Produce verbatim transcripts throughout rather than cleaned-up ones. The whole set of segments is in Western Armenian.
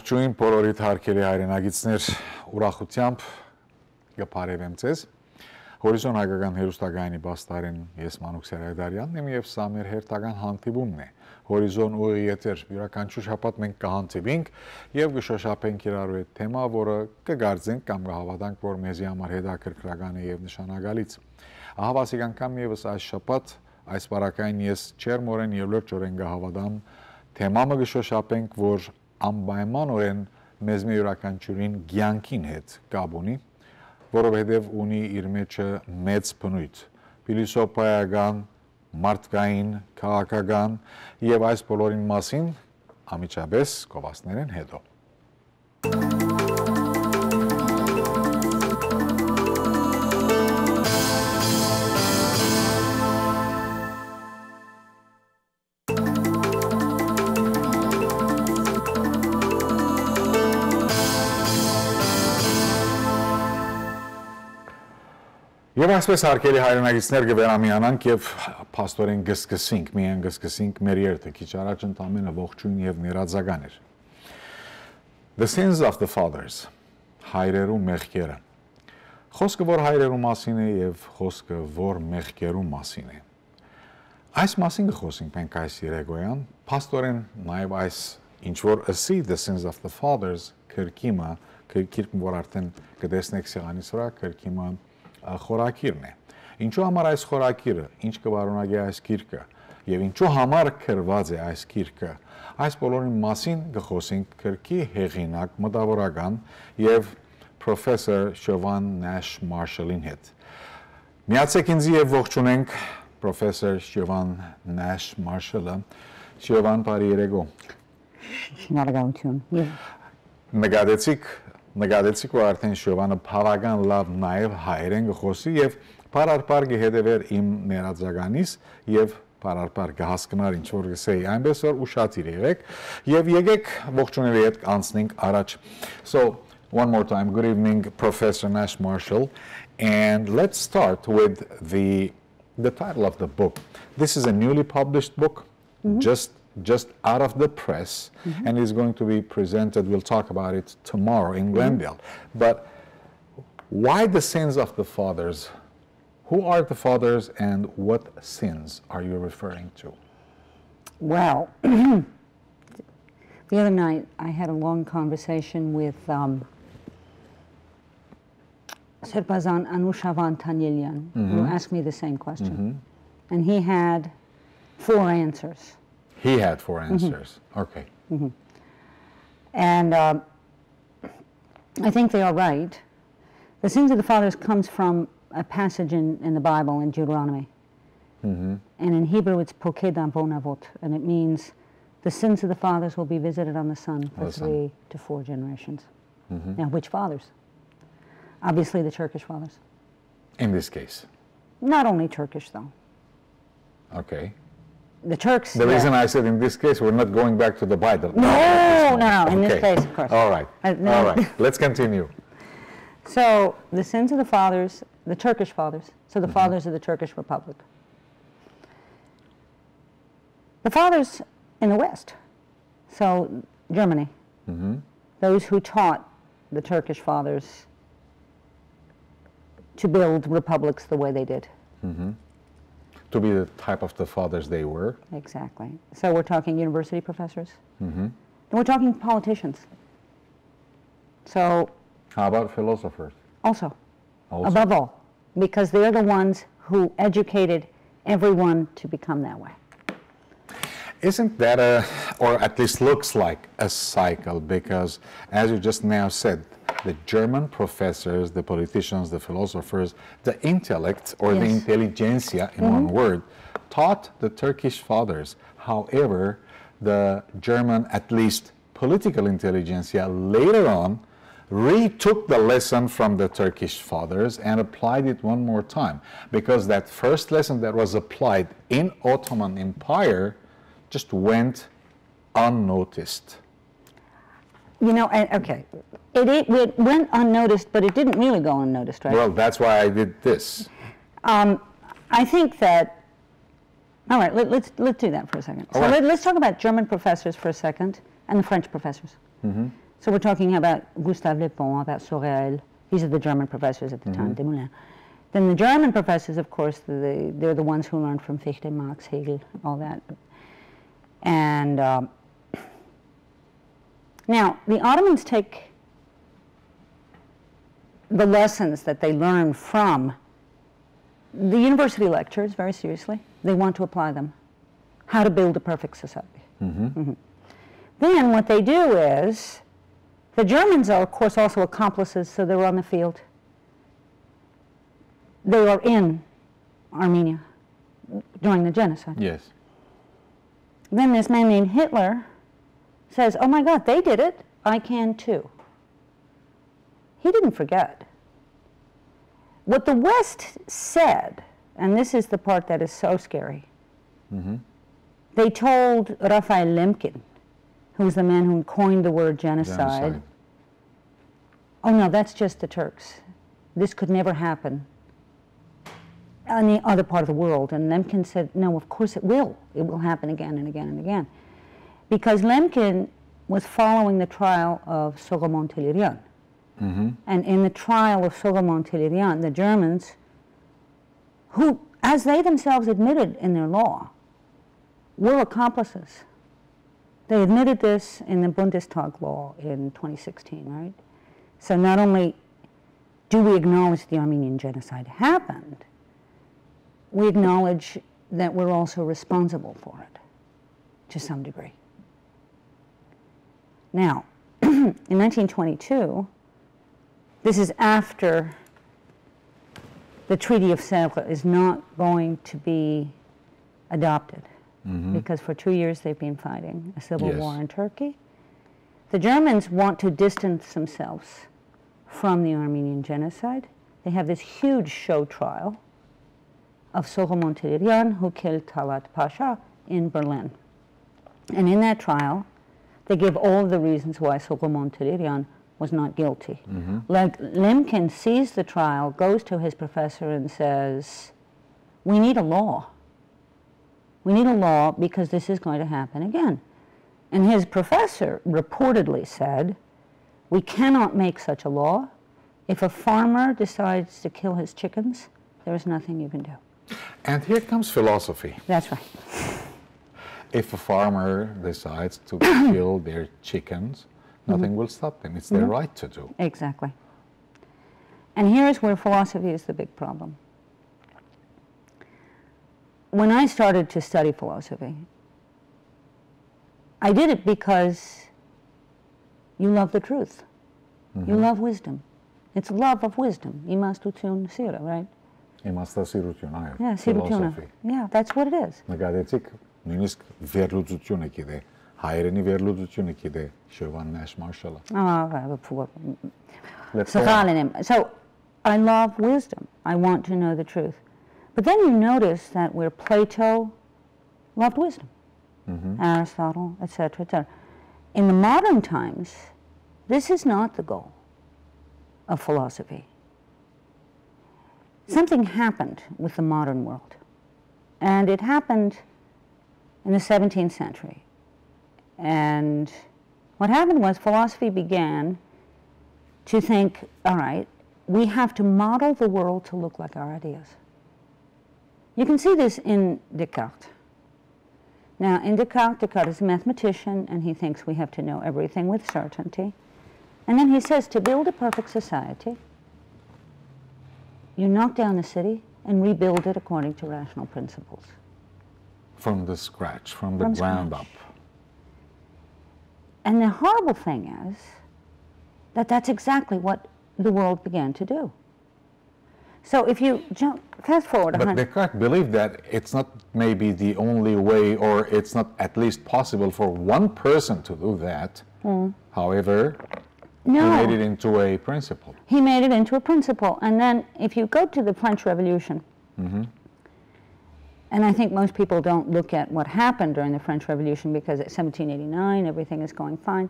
Ողջույն բոլորիդ, հարգելի հայրենակիցներ, ուրախութեամբ կը բարեւեմ ձեզ։ Հորիզոն հայկական հեռուստակայանի պաստառին ես Մանուկ Սերայդարեանն եմ, եւ սա մեր հերթական հանդիպումն է։ Հորիզոն ուղի եթեր, յուրաքանչյուր շաբաթ մենք կը հանդիպենք եւ կը շոշափենք իրարու հետ թեմա, որը կը կարծենք կամ կը հաւատանք, որ մեզի համար հետաքրքրական է եւ նշանակալից։ Ահա, ասիկ անգամ եւս այս շաբաթ, այս պարագային ես ջերմօրէն եւ լրջօրէն կը հաւատամ, թեմայ մը կը շոշափենք, որ անպայմանօրէն մեզմէ յուրաքանչիւրին կեանքին հետ կապ ունի, որովհետեւ ունի իր մէջը մեծ բնոյթ, փիլիսոփայական, մարդկային, քաղաքական, եւ այս բոլորին մասին անմիջապէս գովազդներէն հետո։ Եւ այսպես, հարգելի հայրենակիցներ, կը վերամիանանք եւ փաստօրէն կը սկսենք, միայն կը սկսենք մեր երթը, քիչ առաջ ընդամենը ողջույն եւ ներածական էր։ The sins of the fathers, հայրերու մեղքերը։ Խոսքը որ հայրերու մասին է եւ խոսքը որ մեղքերու մասին է։ Այս մասին կը խոսենք մենք այս երեկոյան, փաստօրէն նաեւ այս ինչ որ ըսի The Sins of the Fathers գրքի մը, գիր-, գիրք, որ արդեն կը տեսնեք սեղանիս վրա, գրքի մը, ա, խորագիրն է։ Ինչու համար այս խորագիրը, ինչ կը պարունակի այս գիրքը, եւ ինչու համար գրուած է այս գիրքը, այս բոլորին մասին կը խոսենք գրքի հեղինակ, մտավորական եւ պրոֆեսոր Շովան Նաշ Մարշալին հետ։ Միացեք ինձ եւ ողջունենք պրոֆեսոր Շովան Նաշ Մարշալը։ Շովան, բարի երեկո։ Շնորհակալություն։ Եվ նկատեցիք, նկատեցիք, որ արդեն Շովանը բավական լավ նաեւ հայերեն կը խոսի եւ փառարփառ կը հետեւեր իմ ներածականիս եւ փառարփառ կը հասկնար ինչ որ կսեի, այնպես որ ուշադիր եղեք եւ եկեք ողջունելի հետ անցնենք առաջ։ So, one more time, good evening, Professor Nash Marshall, and let's start with the the title of the book. This is a newly published book, just just out of the press, and is going to be presented. We'll talk about it tomorrow in Glendale. But why the sins of the fathers? Who are the fathers, and what sins are you referring to? Well, the other night I had a long conversation with um, Serbazan Anushavan Tanyelian, who asked me the same question. And he had four answers. He had four answers. Okay. And um, I think they are right. The sins of the fathers comes from a passage in, in the Bible in Deuteronomy. And in Hebrew, it's Pokeda Vonavot, and it means the sins of the fathers will be visited on the son for The son. Three to four generations. Now, which fathers? Obviously, the Turkish fathers. In this case. Not only Turkish, though. Okay. The Turks. The Yeah. Reason I said in this case, we're not going back to the Bible. No, no, no. In this Okay. Case, of course. All right. Uh, no. All right. Let's continue. So the sins of the fathers, the Turkish fathers, so the fathers of the Turkish Republic. The fathers in the West, so Germany, those who taught the Turkish fathers to build republics the way they did. To be the type of the fathers they were. Exactly. So we're talking university professors. And we're talking politicians. So How about philosophers? Also, Also. Above all, because they're the ones who educated everyone to become that way. Isn't that a, or at least looks like a cycle? Because, as you just now said, the German professors, the politicians, the philosophers, the intellect, or the Yes. intelligentsia, in one word, taught the Turkish fathers. However, the German, at least political intelligentsia, later on retook the lesson from the Turkish fathers and applied it one more time, because that first lesson that was applied in Ottoman Empire just went unnoticed. You know, and, okay, it, it, it went unnoticed, but it didn't really go unnoticed, right? Well, that's why I did this. Um, I think that, all right, let, let's, let's do that for a second. So All right. let, let's talk about German professors for a second and the French professors. Mm-hmm. So we're talking about Gustave Le Bon, about Sorel. These are the German professors at the time, Desmoulins. Then the German professors, of course, the, they're the ones who learned from Fichte, Marx, Hegel, all that. And um, now, the Ottomans take the lessons that they learn from the university lectures very seriously. They want to apply them. How to build a perfect society. Mhm. Then what they do is, the Germans are, of course, also accomplices, so they're on the field. They are in Armenia during the genocide. Yes. Then this man named Hitler says, "Oh my God, they did it. I can too." He didn't forget. What the West said, and this is the part that is so scary, Mhm. they told Raphael Lemkin, who's the man who coined the word genocide, Genocide. "Oh no, that's just the Turks. This could never happen in the other part of the world." And Lemkin said, "No, of course it will. It will happen again and again and again." Because Lemkin was following the trial of Soghomon Tehlirian. Mhm. And in the trial of Soghomon Tehlirian, the Germans, who, as they themselves admitted in their law, were accomplices. They admitted this in the Bundestag law in twenty sixteen, right? So not only do we acknowledge the Armenian genocide happened, we acknowledge that we're also responsible for it to some degree. Now, in nineteen twenty-two, this is after the Treaty of Sèvres is not going to be adopted, Mhm. because for two years they've been fighting a civil Yes. war in Turkey. The Germans want to distance themselves from the Armenian genocide. They have this huge show trial of Soghomon Tehlirian, who killed Talat Pasha in Berlin. And in that trial, they give all the reasons why Soghomon Tehlirian was not guilty. Mhm. Like, Lemkin sees the trial, goes to his professor and says, "We need a law. We need a law because this is going to happen again." And his professor reportedly said, "We cannot make such a law. If a farmer decides to kill his chickens, there is nothing you can do." And here comes philosophy. That's right. If a farmer decides to kill their chickens, nothing Mhm. will stop them. It's their Mhm. right to do. Exactly. And here is where philosophy is the big problem. When I started to study philosophy, I did it because you love the truth. You Mhm. love wisdom. It's love of wisdom. Իմաստութիւն սիրը, right? Իմաստասիրութիւն, այո, Yeah, սիրութիւնը. Philosophy. Yeah, that's what it is. Նկատեցիք, նույնիսկ վերլուծությունը գիտե, հայերենի վերլուծությունը գիտե, Շեւան Նաշ Մարշալը։ Ah, well, well, Let's go on. Սխալ եմ։ So, I love wisdom. I want to know the truth. But then you notice that where Plato loved wisdom, Mhm. Aristotle, et cetera, et cetera. In the modern times, this is not the goal of philosophy. Something happened with the modern world. And it happened in the seventeenth century. And what happened was philosophy began to think, all right, we have to model the world to look like our ideas. You can see this in Descartes. Now, in Descartes, Descartes is a mathematician, and he thinks we have to know everything with certainty. And then he says, to build a perfect society, you knock down the city and rebuild it according to rational principles. From the scratch, from the From ground scratch. up. And the horrible thing is that that's exactly what the world began to do. So if you jump, fast forward a But hundred Descartes believed that it's not maybe the only way, or it's not at least possible for one person to do that. Mm. However, he No. made it into a principle. He made it into a principle. And then if you go to the French Revolution, Mhm. and I think most people don't look at what happened during the French Revolution because it's seventeen eighty-nine, everything is going fine.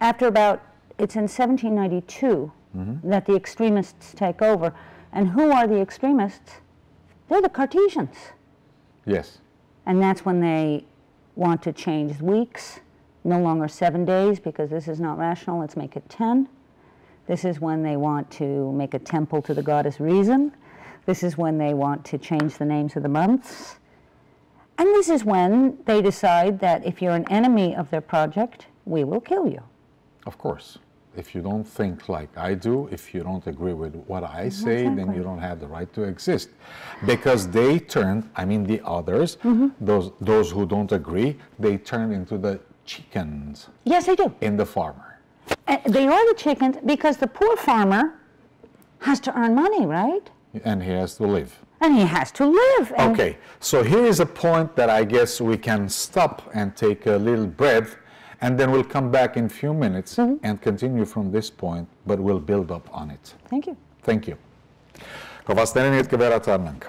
After about, it's in seventeen ninety-two Mhm. that the extremists take over. And who are the extremists? They're the Cartesians. Yes. And that's when they want to change weeks No longer seven days, because this is not rational, let's make it ten. This is when they want to make a temple to the goddess Reason. This is when they want to change the names of the months. And this is when they decide that if you're an enemy of their project, we will kill you. Of course. If you don't think like I do, if you don't agree with what I say, then you Exactly. don't have the right to exist. Because they turned, I mean the others, those, those who don't agree, they turned into the chickens Yes, they do. In the farmer. And they are the chickens because the poor farmer has to earn money, right? And he has to live. And he has to live. And Okay, so here is a point that I guess we can stop and take a little breath, and then we'll come back in a few minutes and continue from this point, but we'll build up on it. Thank you. Thank you. Կովաստանեն հետ կվերադառնանք։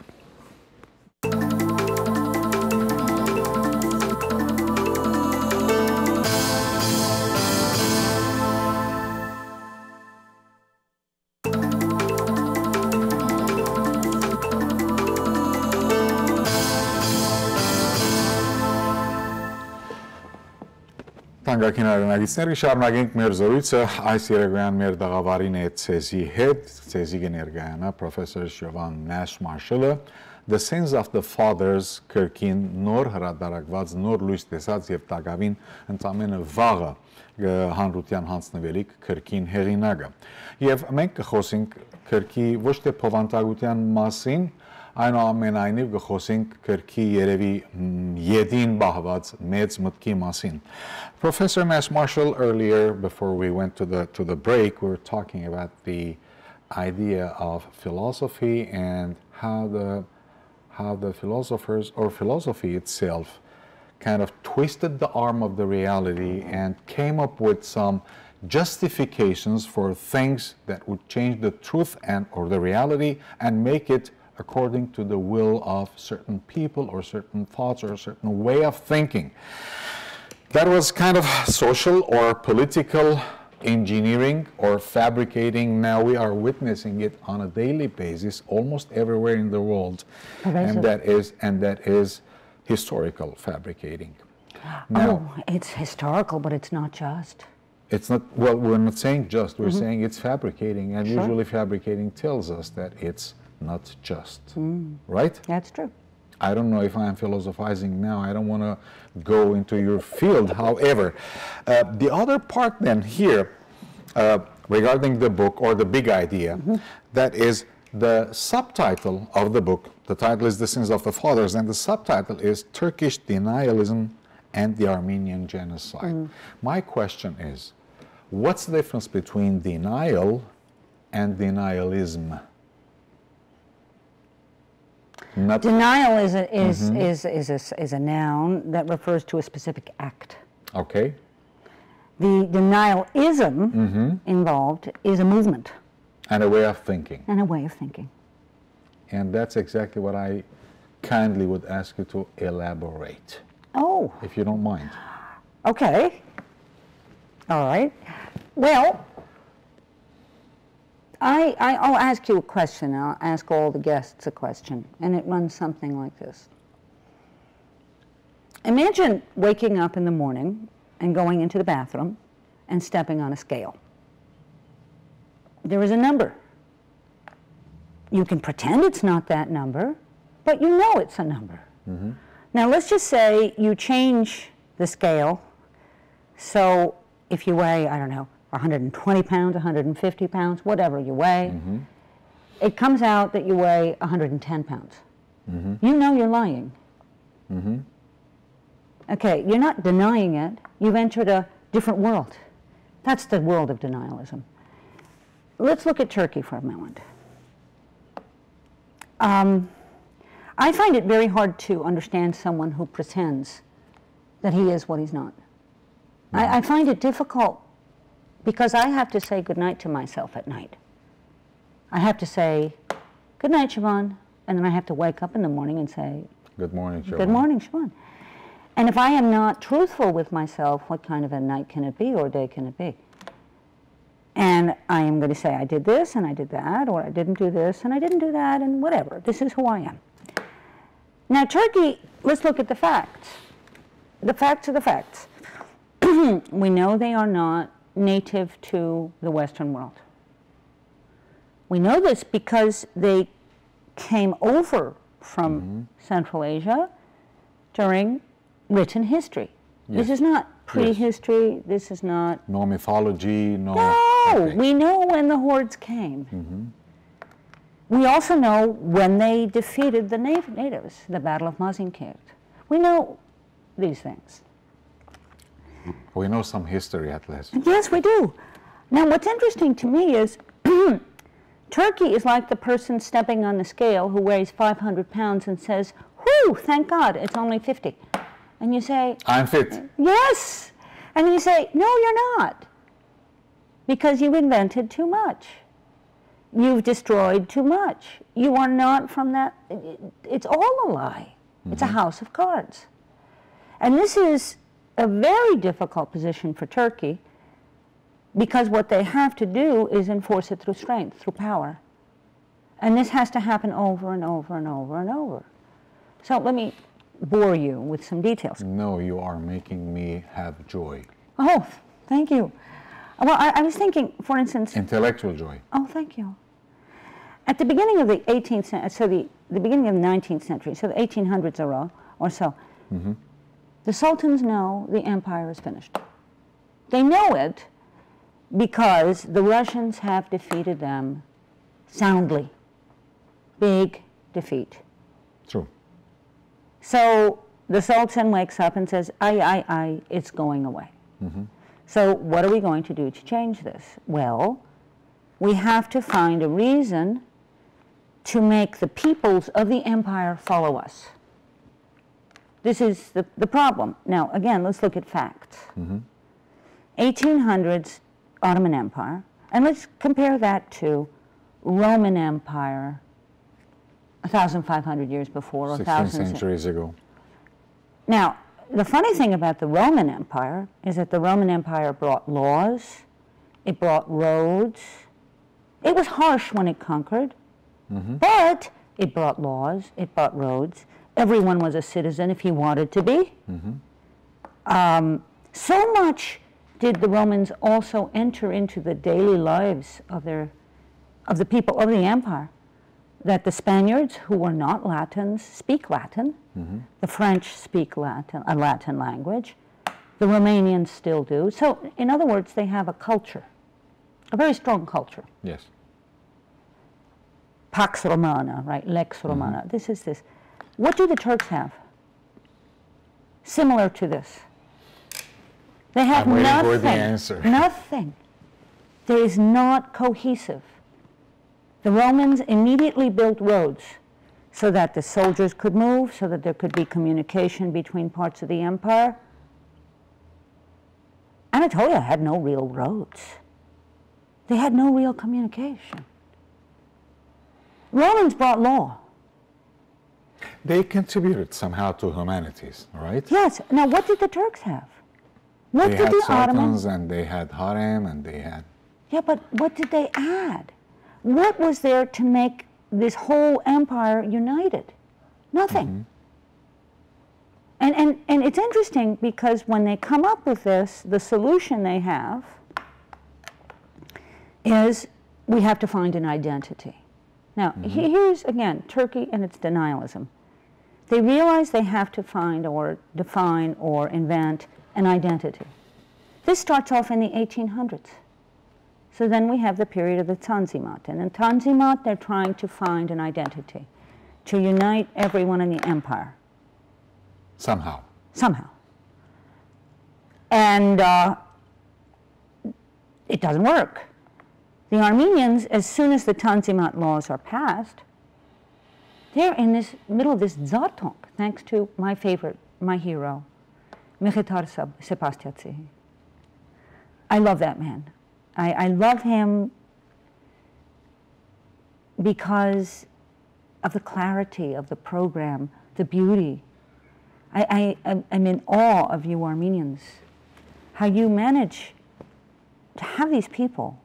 Թանկագին հայրենակիցներ, կը շարունակենք մեր զրույցը այս երեկոյան մեր տաղավարին է ցեզի հետ, ցեզի կը ներկայանայ պրոֆեսոր Ժովան Նաշ Մարշալը, The Sins of the Fathers քրքին նոր հրատարակված, նոր լույս տեսած եւ տակաւին ընդամենը վաղը կը հանրութեան յանձնուելիք քրքին հեղինակը։ Եվ մենք կը խոսենք քրքի ոչ թե բովանդակութեան մասին, այնուամենայնիվ կը խոսենք քրքի երևի յետին պահուած մեծ մտքի մասին։ Professor Nash Marshall, earlier, before we went to the, to the break, we were talking about the idea of philosophy and how the, how the philosophers or philosophy itself kind of twisted the arm of the reality and came up with some justifications for things that would change the truth and or the reality and make it according to the will of certain people or certain thoughts or a certain way of thinking. That was kind of social or political engineering or fabricating. Now we are witnessing it on a daily basis almost everywhere in the world. And that is and that is historical fabricating. Now, oh, it's historical, but it's not just. It's not, well, we're not saying just, we're mm-hmm. saying it's fabricating, and sure. Usually fabricating tells us that it's not just, mm. Right? That's true. I don't know if I'm philosophizing now. I don't want to go into your field. However, uh, the other part then here, uh, regarding the book or the big idea, mm-hmm. That is the subtitle of the book. The title is The Sins of the Fathers, and the subtitle is Turkish Denialism and the Armenian Genocide. Mm. My question is, what's the difference between denial and denialism? Not denial is a, is, mm-hmm. is, is, a, is a noun that refers to a specific act. Okay. The denialism mm-hmm. involved is a movement. And a way of thinking. And a way of thinking. And that's exactly what I kindly would ask you to elaborate. Oh. If you don't mind. Okay. All right. Well, I, I, I'll ask you a question. I'll ask all the guests a question, and it runs something like this. Imagine waking up in the morning and going into the bathroom and stepping on a scale. There is a number. You can pretend it's not that number, but you know it's a number. Mm-hmm. Now, let's just say you change the scale. So if you weigh, I don't know, one hundred twenty pounds, one hundred fifty pounds, whatever you weigh, mm-hmm. It comes out that you weigh one hundred ten pounds. Mm-hmm. You know you're lying. Mm-hmm. Okay, you're not denying it. You've entered a different world. That's the world of denialism. Let's look at Turkey for a moment. Um, I find it very hard to understand someone who pretends that he is what he's not. Mm-hmm. I, I find it difficult because I have to say goodnight to myself at night. I have to say, "Good night, Siobhan," and then I have to wake up in the morning and say, "Good morning, Siobhan." Good morning, Siobhan. And if I am not truthful with myself, what kind of a night can it be or day can it be? And I am going to say, "I did this and I did that," or, "I didn't do this and I didn't do that," and whatever. This is who I am. Now, Turkey, let's look at the facts. The facts are the facts. We know they are not native to the Western world. We know this because they came over from Central Asia during written history. This Yes. is not Yes. prehistory. This is not. No mythology, no. No, Okay. we know when the hordes came. We also know when they defeated the na- natives, the Battle of Mazinkert. We know these things. We know some history at least. Yes, we do. Now, what's interesting to me is Turkey is like the person stepping on the scale who weighs five hundred pounds and says, "Whew, thank God, it's only fifty." And you say, I'm fit. "Yes." And you say, "No, you're not. Because you invented too much. You've destroyed too much. You are not from that." It's all a lie. It's a house of cards. And this is a very difficult position for Turkey because what they have to do is enforce it through strength, through power. And this has to happen over and over and over and over. So let me bore you with some details. No, you are making me have joy. Oh, thank you. Well, I, I was thinking, for instance. Intellectual joy. Oh, thank you. At the beginning of the eighteenth century, so the, the beginning of the nineteenth century, so the eighteen hundreds or, or so, the Sultans know the empire is finished. They know it because the Russians have defeated them soundly. Big defeat. True. So the Sultan wakes up and says, "Ay, ay, ay, it's going away." So what are we going to do to change this? Well, we have to find a reason to make the peoples of the empire follow us. This is the, the problem. Now, again, let's look at facts. Eighteen hundreds Ottoman Empire, and let's compare that to Roman Empire a thousand five hundred years before, or sixteen thousand centuries ago. Now, the funny thing about the Roman Empire is that the Roman Empire brought laws, it brought roads. It was harsh when it conquered, but it brought laws, it brought roads. Everyone was a citizen if he wanted to be. Um, so much did the Romans also enter into the daily lives of their, of the people of the empire, that the Spaniards, who were not Latins, speak Latin. The French speak Latin, a Latin language. The Romanians still do. So, in other words, they have a culture, a very strong culture. Yes. Pax Romana, right? Lex Romana. This is this. What do the Turks have? Similar to this. They have I'm waiting nothing. For the answer. Nothing. There is not cohesive. The Romans immediately built roads so that the soldiers could move, so that there could be communication between parts of the empire. Anatolia had no real roads. They had no real communication. Romans brought law. They contributed somehow to humanities, right? Yes. Now, what did the Turks have? What They did had the Ottomans? Sultans and they had harem and they had. Yeah, but what did they add? What was there to make this whole empire united? Nothing. And, and, and it's interesting because when they come up with this, the solution they have is we have to find an identity. Now, he- here's again Turkey and its denialism. They realize they have to find or define or invent an identity. This starts off in the eighteen hundreds. So then we have the period of the Tanzimat. And in Tanzimat, they're trying to find an identity, to unite everyone in the empire. Somehow. Somehow. And uh, it doesn't work. The Armenians, as soon as the Tanzimat laws are passed, they're in this middle of this Zartonk, thanks to my favorite, my hero, Mekhetar Sab- Sebastiatsi. I love that man. I, I love him because of the clarity of the program, the beauty. I, I, I'm- I'm in awe of you Armenians, how you manage to have these people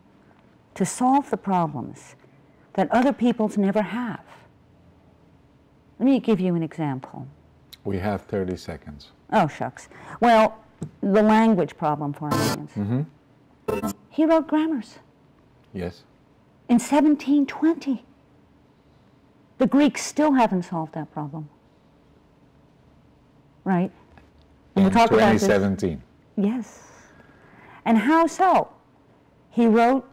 to solve the problems that other peoples never have. Let me give you an example. We have thirty seconds. Oh, shucks. Well, the language problem for Armenians. He wrote grammars. Yes. In seventeen twenty, the Greeks still haven't solved that problem. Right? And we'll In talk about this. twenty seventeen. Yes. And how so? He wrote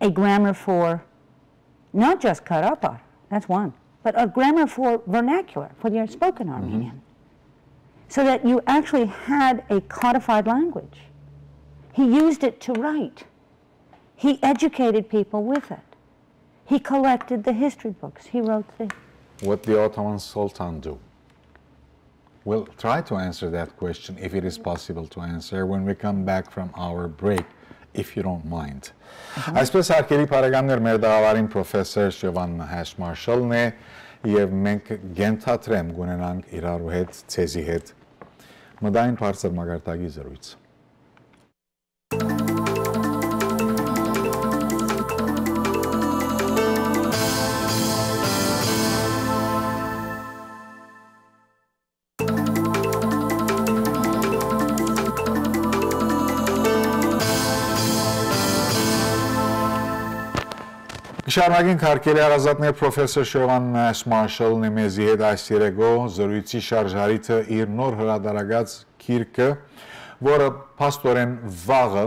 a grammar for not just Karapar, that's one, but a grammar for vernacular, for your spoken Armenian, so that you actually had a codified language. He used it to write. He educated people with it. He collected the history books. He wrote the What the Ottoman Sultan do? We'll try to answer that question if it is possible to answer when we come back from our break, if you don't mind. Այսպես, հարգելի բարեկամներ, մեր դաղավարին պրոֆեսոր Շովան Հաշ Մարշալն է, եւ մենք գենթատրեմ կունենանք իրարու հետ, ցեզի հետ, մտային բարձր մակարդակի զրույց։ Կշարունակենք, հարգելի հարազատներ, պրոֆեսոր Շովան Նաշ Մարշալն է մեզի հետ այս երեկո, զրույցի շարժարիթը իր նոր հրատարակած գիրքը, որը փաստորեն վաղը,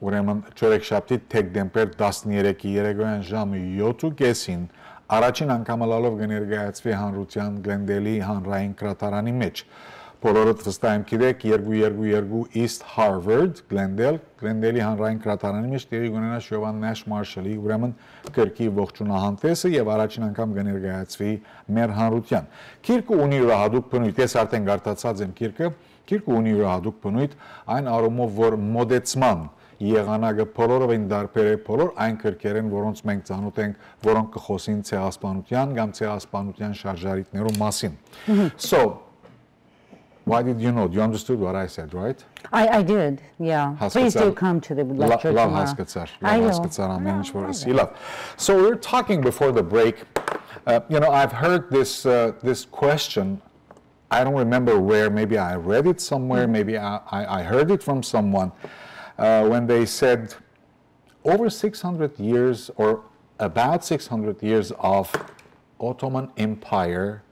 ուրեմն չորեքշաբթի, դեկտեմբեր տասներեքի երեկոյան ժամը յոթ ու կեսին, առաջին անգամ ըլալով կը ներկայացուի հանրութեան Գլենդելի հանրային գրադարանի մէջ։ Բոլորդ վստահ եմ գիտէք, երկու երկու երկու East Harvard, Glendale, Գլենդելի հանրային գրադարանի մէջ տեղի կունենայ Շովան Նաշ Մարշալի, ուրեմն, գրքի ողջունահանդէսը եւ առաջին անգամ կը ներկայացուի մեր հանրութեան։ Գիրքը ունի յուրահատուկ բնոյթ, ես արդեն կարդացած եմ գիրքը, գիրքը ունի յուրահատուկ բնոյթ այն առումով, որ մոտեցման եղանակը բոլորովին տարբեր է բոլոր այն գրքերէն, որոնց մենք ծանոթ ենք, որոնք կը խօսին ցեղասպանութեան կամ ցեղասպանութեան շարժարիթներու մասին։ So, why did you know? You understood what I said, right? I, I did, yeah. Please do Հասկացար։ Come to the Լա- lecture Լավ tomorrow. Հասկացար, I լավ will. Հասկացար ամեն ինչ, որ ասի, լավ։ So we were talking before the break. Uh, you know, I've heard this, uh, this question. I don't remember where. Maybe I read it somewhere. Maybe I, I, I heard it from someone, uh, when they said, over six hundred years, or about six hundred years of Ottoman Empire,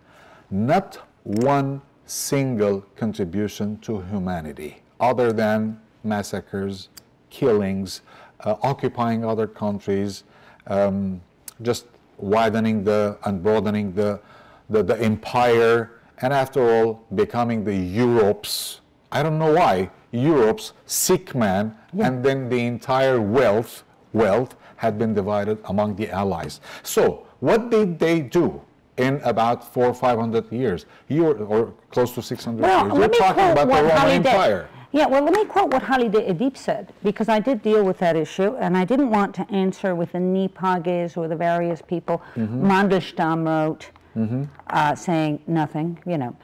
not one single contribution to humanity, other than massacres, killings, uh, occupying other countries, um, just widening the and broadening the, the, the empire, and after all, becoming the Europe's, I don't know why, Europe's sick man, yeah, and then the entire wealth, wealth had been divided among the allies. So, what did they do in about four, five hundred years? You were, or close to six hundred Well, years. You're let me talking quote about the what Roman Halide, Empire. Yeah, well, let me quote what Halide Edip said, because I did deal with that issue, and I didn't want to answer with the Nipages or the various people. Mandelstam wrote, uh, saying nothing, you know.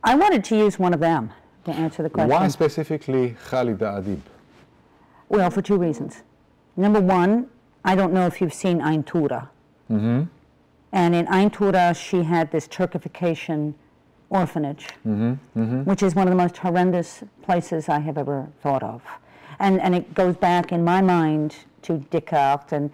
I wanted to use one of them to answer the question. Why specifically Halide Edip? Well, for two reasons. Number one, I don't know if you've seen Ain Tura. And in Ain Tura, she had this Turkification orphanage, which is one of the most horrendous places I have ever thought of. And, and it goes back in my mind to Descartes and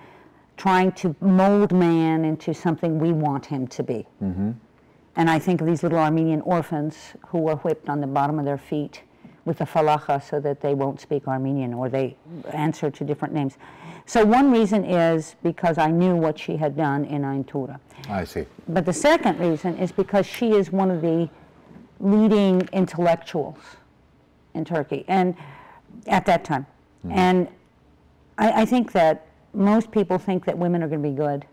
trying to mold man into something we want him to be. And I think of these little Armenian orphans who were whipped on the bottom of their feet with the falacha so that they won't speak Armenian or they answer to different names. So one reason is because I knew what she had done in Ain Tura. I see. But the second reason is because she is one of the leading intellectuals in Turkey and at that time. And I, I think that most people think that women are going to be good.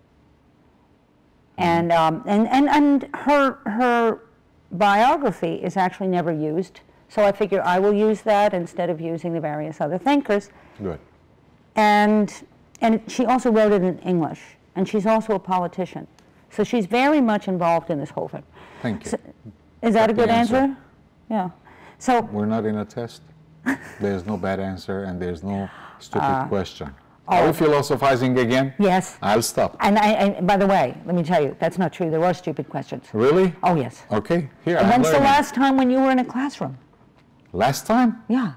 And, um, and, and, and her, her biography is actually never used. So I figure I will use that instead of using the various other thinkers. Good. And, and she also wrote it in English. And she's also a politician. So she's very much involved in this whole thing. Thank you. So, is that a good answer? Yeah. So We're not in a test. There's no bad answer and there's no stupid question. Are we philosophizing again? Yes. I'll stop. And I, and by the way, let me tell you, that's not true. There were stupid questions. Really? Oh, yes. Okay. Here, I'm learning. When's the last time when you were in a classroom? Last time? Yeah.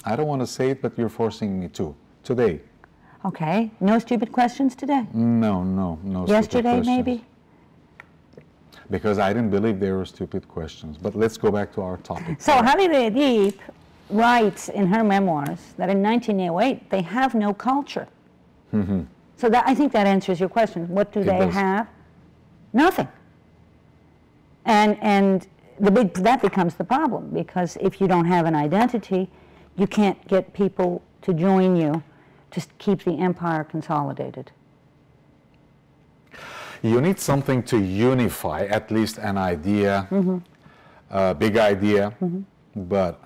I don't want to say it, but you're forcing me to. Today. Okay. No stupid questions today? No, no, no. Stupid Yesterday, questions. Maybe? Because I didn't believe they were stupid questions. But let's go back to our topic. So Hallie Deep writes in her memoirs that in nineteen oh eight they have no culture. Mm-hmm. So that, I think that answers your question. What do they have? Nothing. And and the big that becomes the problem, because if you don't have an identity, you can't get people to join you to keep the empire consolidated. You need something to unify, at least an idea, mm-hmm. A big idea, mm-hmm. But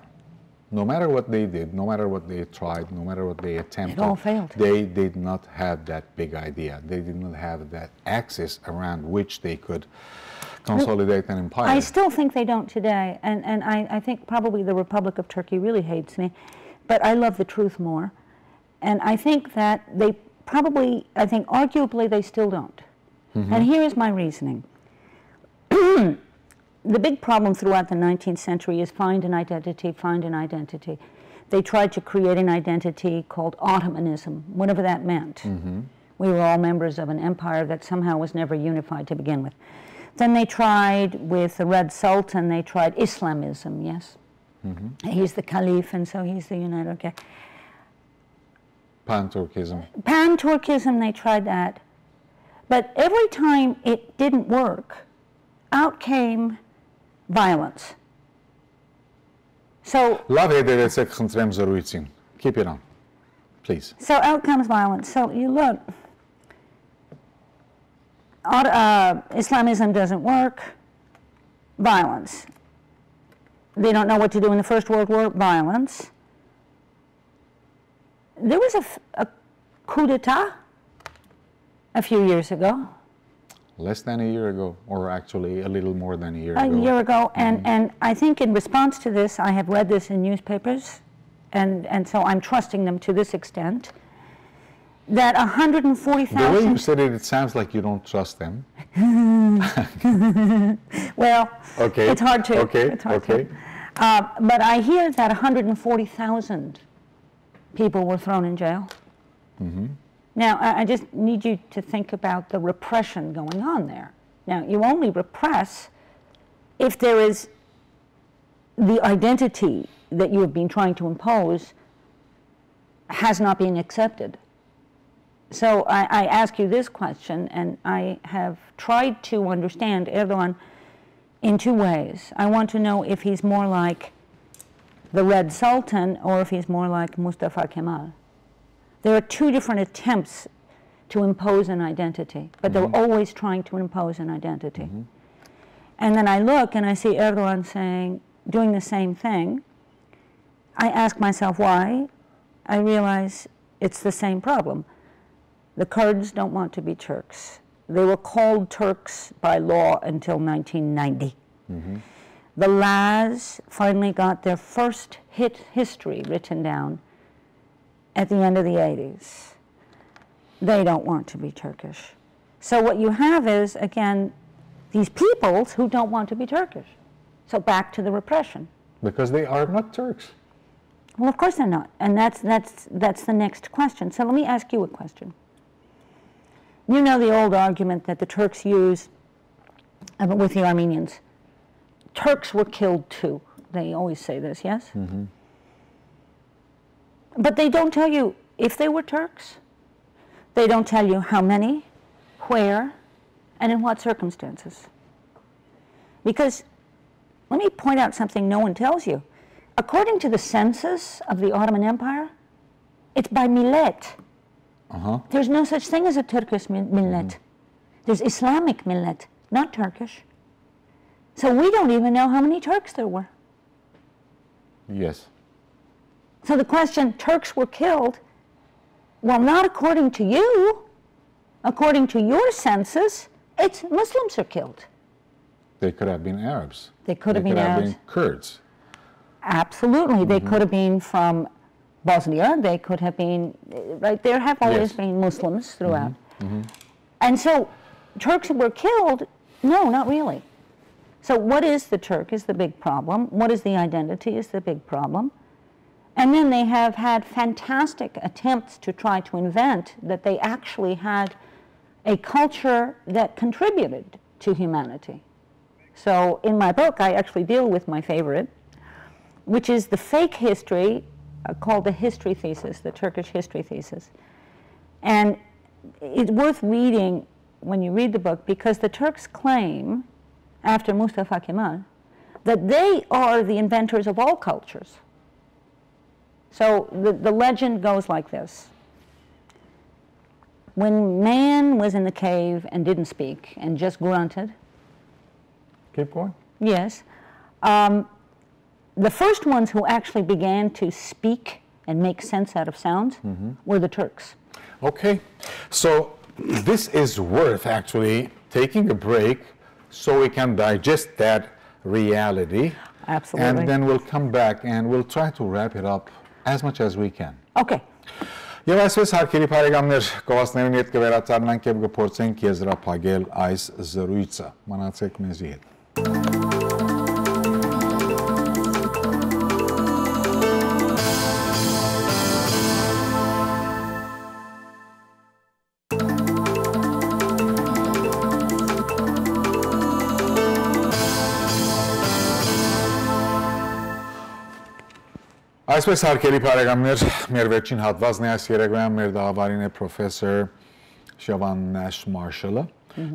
no matter what they did, no matter what they tried, no matter what they attempted, it all failed. They did not have that big idea. They did not have that axis around which they could consolidate an empire. I still think they don't today, and, and I, I think probably the Republic of Turkey really hates me, but I love the truth more. And I think that they probably, I think arguably they still don't. Mm-hmm. And here is my reasoning. The big problem throughout the nineteenth century is find an identity, find an identity. They tried to create an identity called Ottomanism, whatever that meant. Mm-hmm. We were all members of an empire that somehow was never unified to begin with. Then they tried with the Red Sultan, they tried Islamism, yes? Mm-hmm. He's the caliph, and so he's the united. Okay. Pan-Turkism. Pan-Turkism, they tried that. But every time it didn't work, out came violence. So Լավ, հետևեցեք, խնդրեմ, զրույցին. Keep it on, please. So out comes violence. So you look, uh, Islamism doesn't work, violence. They don't know what to do in the First World War, violence. There was a, a coup d'etat a few years ago. Less than a year ago, or actually a little more than a year a ago. A year ago, and, mm-hmm. And I think in response to this, I have read this in newspapers, and, and so I'm trusting them to this extent, that one hundred forty thousand... The way you said it, it sounds like you don't trust them. Well, okay. It's hard to. Okay. It's hard okay. To. Uh, but I hear that one hundred forty thousand people were thrown in jail. Mm-hmm. Now, I, I just need you to think about the repression going on there. Now, you only repress if there is the identity that you have been trying to impose has not been accepted. So I, I ask you this question, and I have tried to understand Erdogan in two ways. I want to know if he's more like the Red Sultan or if he's more like Mustafa Kemal. There are two different attempts to impose an identity, but they're always trying to impose an identity. Mm-hmm. And then I look and I see Erdogan saying, doing the same thing. I ask myself why. I realize it's the same problem. The Kurds don't want to be Turks. They were called Turks by law until nineteen ninety. Mm-hmm. The Laz finally got their first hit history written down at the end of the eighties. They don't want to be Turkish. So what you have is, again, these peoples who don't want to be Turkish. So back to the repression. Because they are not Turks. Well, of course they're not. And that's, that's, that's the next question. So let me ask you a question. You know the old argument that the Turks use, uh, with the Armenians. Turks were killed too. They always say this, yes? Mm-hmm. But they don't tell you if they were Turks. They don't tell you how many, where, and in what circumstances. Because let me point out something no one tells you. According to the census of the Ottoman Empire, it's by millet. Uh-huh. There's no such thing as a Turkish mi- millet. Mm-hmm. There's Islamic millet, not Turkish. So we don't even know how many Turks there were. Yes. So the question, Turks were killed, well, not according to you. According to your census, it's Muslims are killed. They could have been Arabs. They could have been Arabs. Kurds. Absolutely. Mm-hmm. They could have been from Bosnia. They could have been, right? There have always yes. been Muslims throughout. Mm-hmm. Mm-hmm. And so Turks were killed? No, not really. So, what is the Turk is the big problem. What is the identity is the big problem. And then they have had fantastic attempts to try to invent that they actually had a culture that contributed to humanity. So, in my book, I actually deal with my favorite, which is the fake history uh, called the history thesis, the Turkish history thesis. And it's worth reading when you read the book because the Turks claim, after Mustafa Kemal, that they are the inventors of all cultures. So the, the legend goes like this. When man was in the cave and didn't speak and just grunted, Keep going. Yes. Um, the first ones who actually began to speak and make sense out of sounds were the Turks. Okay. So this is worth actually taking a break so we can digest that reality. Absolutely. And then we'll come back and we'll try to wrap it up as much as we can. Okay. Եւ այսպես, հարգելի բարեկամներ, կողասներուն հետ կվերադառնանք եւ կփորձենք եզրափակել այս զրույցը։ Մնացեք մեզի հետ։ Այսպես, հարգելի բարեկամներ, մեր վերջին հատվածն է այս երեկոյան, մեր դահավարին է պրոֆեսոր Շովան Նաշ Մարշալը։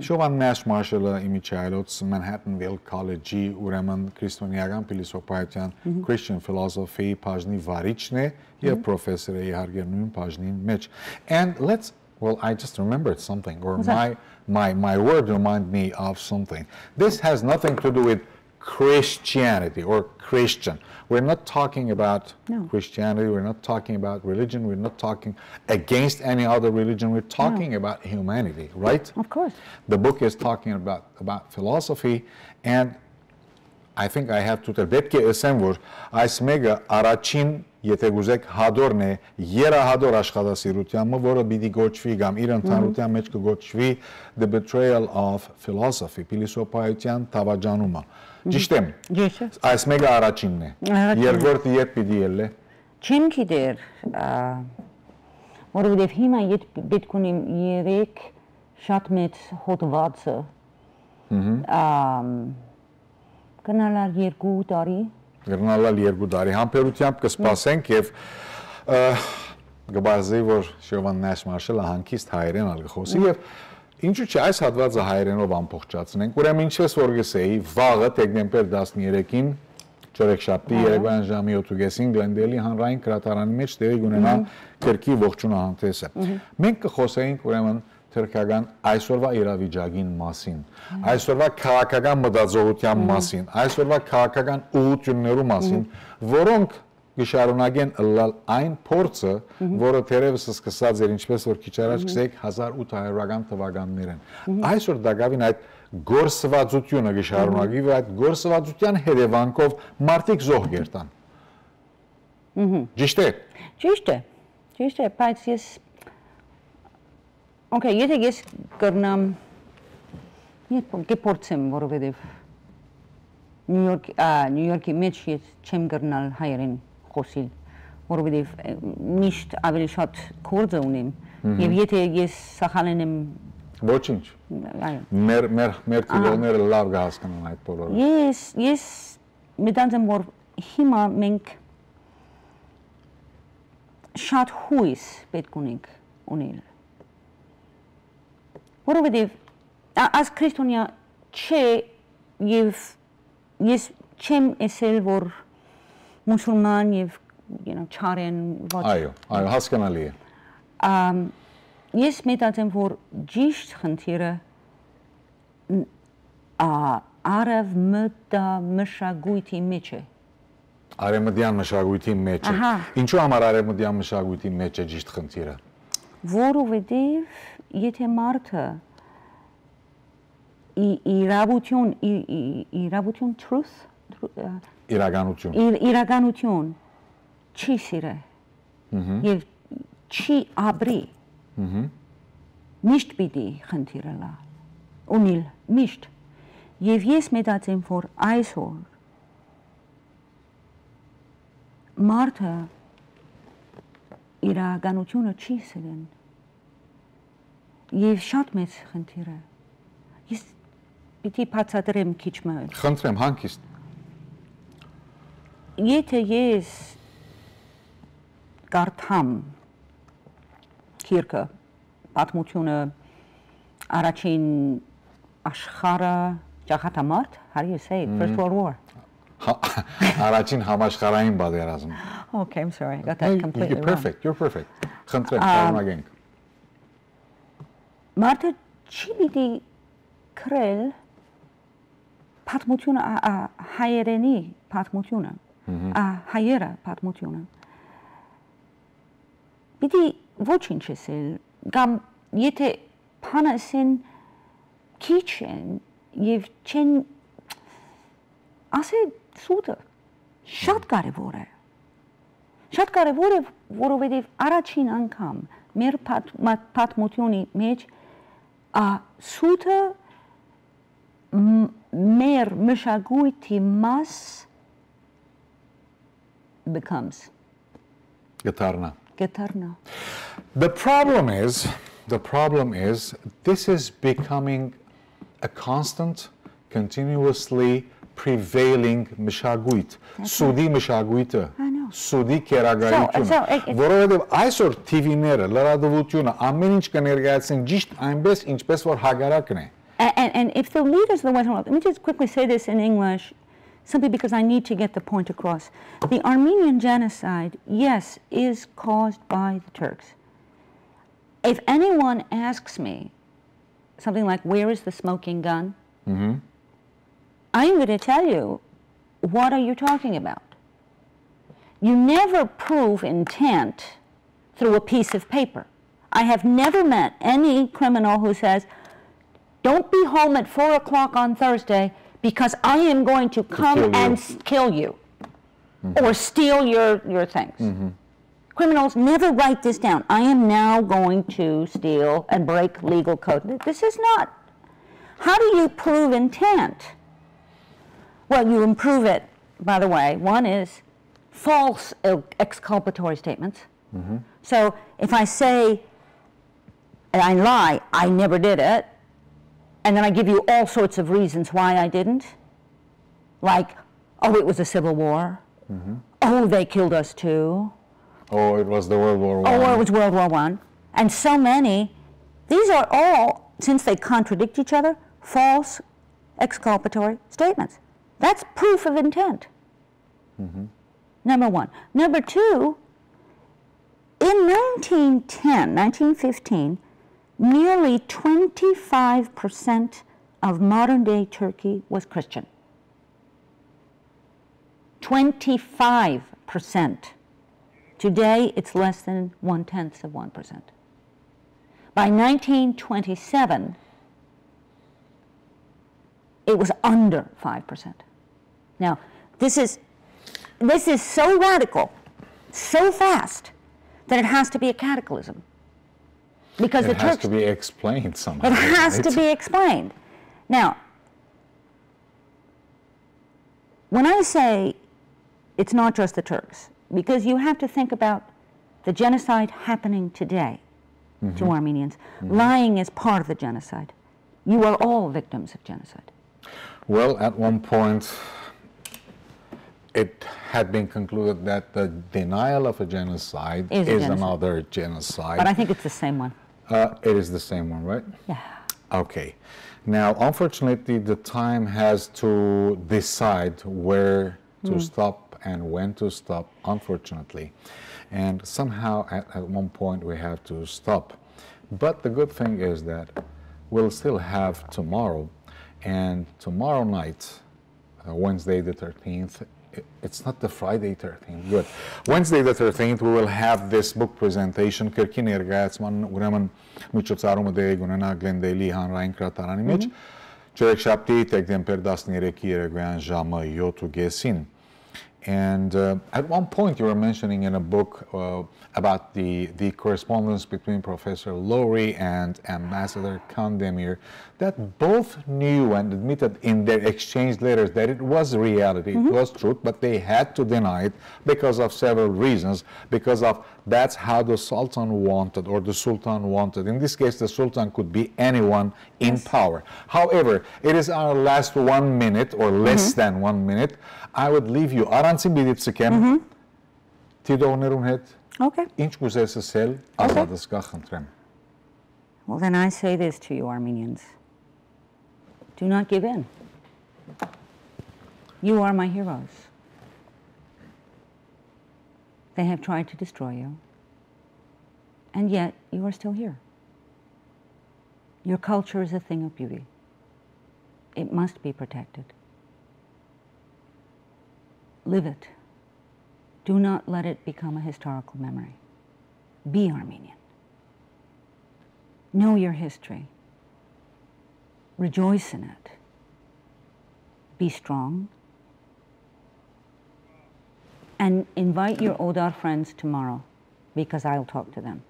Շովան Նաշ Մարշալը իմիջայլոց Manhattanville College-ի, ուրեմն քրիստոնեական փիլիսոփայության, Christian philosophy բաժնի վարիչն է եւ պրոֆեսոր է իհարկե նույն բաժնին մեջ։ And let's, well, I just remembered something, or my, my, my word remind me of something. This has nothing to do with Christianity or Christian. We're not talking about No. Christianity. We're not talking about religion. We're not talking against any other religion. We're talking about humanity, right? Of course. The book is talking about, about philosophy, and I think I have to tell, պետք է ըսեմ, որ այս մեկը առաջին, եթե կուզեք, հատորն է, երահատոր աշխատասիրութեան մը, որը պիտի կոչուի կամ իր ընդհանրության մեջ կգոչուի The Betrayal of Philosophy, փիլիսոփայության թավաճանումը։ Ճիշտ եմ։ Ճիշտ է։ Այս մեկը առաջինն է։ Առաջինն է։ Երկրորդը երբ պիտի ելլե։ Չեմ գիտեր, ա, որովհետև հիմա ետ պետք ունեմ երեք շատ մեծ հոդվածը։ Ամ, Կնալար երկու տարի։ Կնալար երկու տարի։ Համբերությամբ կսպասենք եւ, ը, կբարձրի, որ Շովան Նաշ Մարշալը հանգիստ հայերեն ալ կխոսի եւ ինչու՞ չէ, այս հատվածը հայերենով ամբողջացնենք։ Ուրեմն, ինչպես որ գսեի, վաղը դեկտեմբեր տասներեքին, չորեքշաբթի, երեկոյան ժամի յոթ ու կեսին Գլենդեյլի հանրային գրադարանի մեջ տեղի կունենայ գրքի ողջունահանդեսը։ Մենք կխոսենք, ուրեմն, թրքական այսօրվա իրավիճակին մասին, այսօրվա քաղաքական մտածողության մասին, այսօրվա քաղաքական ուղղություններու մասին, որոնք կշարունակեն ըլլալ այն փորձը, որը թերևս սկսած էր, ինչպես որ քիչ առաջ գսեիք, հազար ութ հարիւրական թվականներէն։ Այսօր տակաւին այդ գործվածությունը կշարունակի, որ այդ գործվածության հետևանքով մարդիկ զոհ կերտան։ Ճիշտ է։ Ճիշտ է, ճիշտ է, բայց ես, օքեյ, եթե ես կրնամ, ես կփորձեմ, որովհետև Նյու Յորք, ա, Նյու Յորքի մեջ ես չեմ կրնալ հայերեն խոսիլ, որովհետև, ը, միշտ ավելի շատ գործը ունեմ, և եթե ես սխալեն եմ, Ոչինչ։ այո։ Մեր, մեր, մեր դիտողները լավ կհասկանան այդ բոլորը։ Ես, ես մտածեմ, որ հիմա մենք շատ հույս պետք ունենք ունել, որովհետև ա-, աս քրիստոնյա չէ, և ես չեմ էսել, որ մուսուլման և, you know, չարեն, ոչ։ Այո, այո, հասկանալի է։ Ամ, ես մտածեմ, որ ճիշտ խնդիրը ն-, ա, արևմտամշակույթի մեջ է։ Արևմտյան մշակույթի մեջ է։ Ահա։ Ինչու համար արևմտյան մշակույթի մեջ է ճիշտ խնդիրը։ Որովհետև եթե մարդը ի-, իրավություն, ի-, ի-, իրավություն, truth, tru-, ը, Իրականություն։ իր իրականություն չի սիրե և չի ապրի, միշտ պիտի խնդիրը լա, ունիլ, միշտ։ Եւ ես մտածեմ, որ այսօր մարդը իրականությունը չի սիրեն։ Եւ շատ մեծ խնդիր է։ Ես պիտի բացատրեմ քիչ մը։ Խնդրեմ, հանգիստ։ Եթե ես կարդամ գիրքը, պատմությունը, առաջին աշխարհը, ճակատամարտ, how do you say it? First World War. Հա, առաջին համաշխարհային պատերազմ։ Okay, I'm sorry, I got that completely wrong. You're perfect, you're perfect. Խնդրեմ, շարունակենք։ Մարդը չի պիտի գրել պատմությունը, ա, ա, հայերենի պատմությունը, ա, հայերը պատմությունը։ Պիտի ոչինչ ասել, կամ եթե բան ասեն, քիչ են եւ չեն, ասե, սուտը շատ կարեւոր է։ Շատ կարեւոր է, որովհետեւ առաջին անգամ մեր պատ-, մա-, պատմութիւնի մեջ, ա, սուտը մ-, մեր մշակոյթի մաս becomes. Կդառնայ։ Կդառնայ։ The problem is, the problem is, this is becoming a constant, continuously prevailing մշակոյթ։ Սուտի մշակոյթը, սուտի քերակայությունը, որովհետև այսօր TV-ները, լրատվությունը, ամեն ինչ կներկայացնեն ճիշդ այնպես, ինչպես որ հակառակն է։ And, and, and if the leaders of the Western world, let me just quickly say this in English, simply because I need to get the point across. The Armenian genocide, yes, is caused by the Turks. If anyone asks me something like, "Where is the smoking gun?" I'm going to tell you, "What are you talking about?" You never prove intent through a piece of paper. I have never met any criminal who says, "Don't be home at four o'clock on Thursday because I am going to come and kill you or steal your, your things." Criminals never write this down. "I am now going to steal and break legal code." This is not. How do you prove intent? Well, you improve it, by the way. One is false exculpatory statements. So if I say, and I lie, "I never did it," and then I give you all sorts of reasons why I didn't, like, "Oh, it was a civil war. Oh, they killed us too. Oh, it was the World War One. Oh, it was World War One." And so many, these are all, since they contradict each other, false exculpatory statements. That's proof of intent. Number one. Number two, in nineteen ten, nineteen fifteen, nearly twenty-five percent of modern-day Turkey was Christian. Twenty-five percent. Today, it's less than one-tenth of one percent. By nineteen twenty-seven, it was under five percent. Now, this is, this is so radical, so fast, that it has to be a cataclysm. Because the Turks... It has to be explained somehow, right? It has to be explained. Now, when I say it's not just the Turks, because you have to think about the genocide happening today to Armenians. Lying is part of the genocide. You are all victims of genocide. Well, at one point, it had been concluded that the denial of a genocide is another genocide. But I think it's the same one. Uh, it is the same one, right? Yeah. Okay. Now, unfortunately, the time has to decide where to stop and when to stop, unfortunately. And somehow, at, at one point, we have to stop. But the good thing is that we'll still have tomorrow. And tomorrow night, uh, Wednesday the thirteenth, i-, it's not the Friday thirteenth, good. Wednesday the thirteenth, we will have this book presentation, Կրկին ներկայացման, ուրեմն, միջոցառումը տեղի կունենայ Գլենդեյլի հանրային գրադարանի մեջ, Չորեքշաբթի, դեկտեմբեր տասներեքի երեկոյան ժամը յոթ ու կեսին։ And uh, at one point, you were mentioning in a book uh, about the, the correspondence between Professor Lowry and Ambassador Kandemir, that both knew and admitted in their exchange letters that it was reality, it was truth, but they had to deny it because of several reasons. Because of that's how the Sultan wanted, or the Sultan wanted. In this case, the Sultan could be anyone in power. However, it is our last one minute or less than one minute. I would leave you. Առանցին պիտի ցկեմ դիտողներուն հետ։ Okay. Ինչ կուզես ասել, ազատ ես, խնդրեմ։ Well, then I say this to you, Armenians. Do not give in. You are my heroes. They have tried to destroy you, and yet you are still here. Your culture is a thing of beauty. It must be protected. Live it. Do not let it become a historical memory. Be Armenian. Know your history. Rejoice in it. Be strong. And invite your Odar friends tomorrow because I'll talk to them.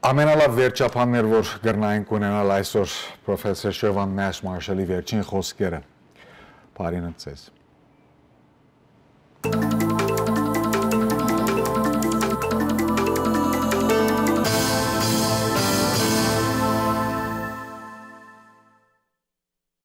Ամենալավ վերջաբաններ որ կրնային կունենալ այսօր պրոֆեսոր Շովան Նաշ Մարշալի վերջին խոսքերը։ Բարին ընդ ձեզ։